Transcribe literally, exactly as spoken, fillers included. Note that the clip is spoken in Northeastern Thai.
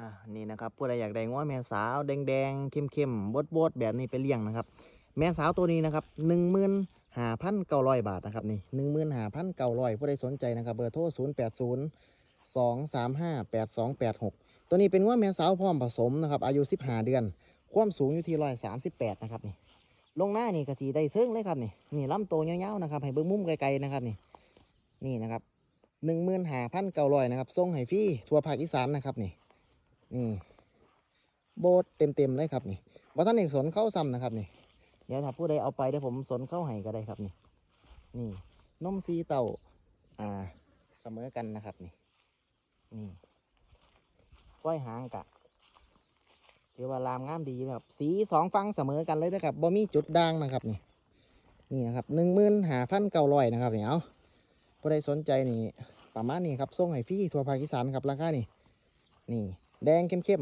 อ่า นี่นะครับ ผู้ใดอยากได้งัวแม่สาวแดงๆ เข้มๆ บดๆ แบบนี้ไปเลี้ยงนะครับ แม่สาวตัวนี้นะครับ หนึ่งหมื่นห้าพันเก้าร้อยบาทนะครับ นี่ หนึ่งหมื่นห้าพันเก้าร้อย ผู้ใดสนใจนะครับ เบอร์โทร ศูนย์แปดศูนย์ สองสามห้า แปดสองแปดหก ตัวนี้เป็นงัวแม่สาวพร้อมผสมนะครับ อายุ สิบห้า เดือน ความสูงอยู่ที่ ร้อยสามสิบแปด นะครับ นี่ ลงหน้านี่ก็สิได้เซิงเลยครับ นี่ นี่ลำตัวยาวๆ นะครับ ให้เบิ่งมุมไกลๆ นะครับ นี่ นี่นะครับ หนึ่งหมื่นห้าพันเก้าร้อย นะครับ ส่งให้ฟรีทั่วภาคอีสานนะครับ นี่ นี่ โบสเต็มๆ เลยครับ นี่ บ่ทันได้สนเข้าซ้ำนะครับ นี่ เดี๋ยวถ้าผู้ใดเอาไปเดี๋ยวผมสนเข้าให้ก็ได้ครับ นี่ นี่ นมสี่เต้า อ่า เสมอกันนะครับ นี่ นี่ ควายหางกะ ถือว่าลามงามดีนะครับ สีสองฝั่งเสมอกันเลยนะครับ บ่มีจุดด่างนะครับ นี่ นี่นะครับ หนึ่งหมื่นห้าพันเก้าร้อย นะครับ นี่ เอา ผู้ใดสนใจนี่ ประมาณนี้ครับ ส่งให้ฟรีทั่วภาคอีสานครับ ราคานี่ นี่ แดงเข้ม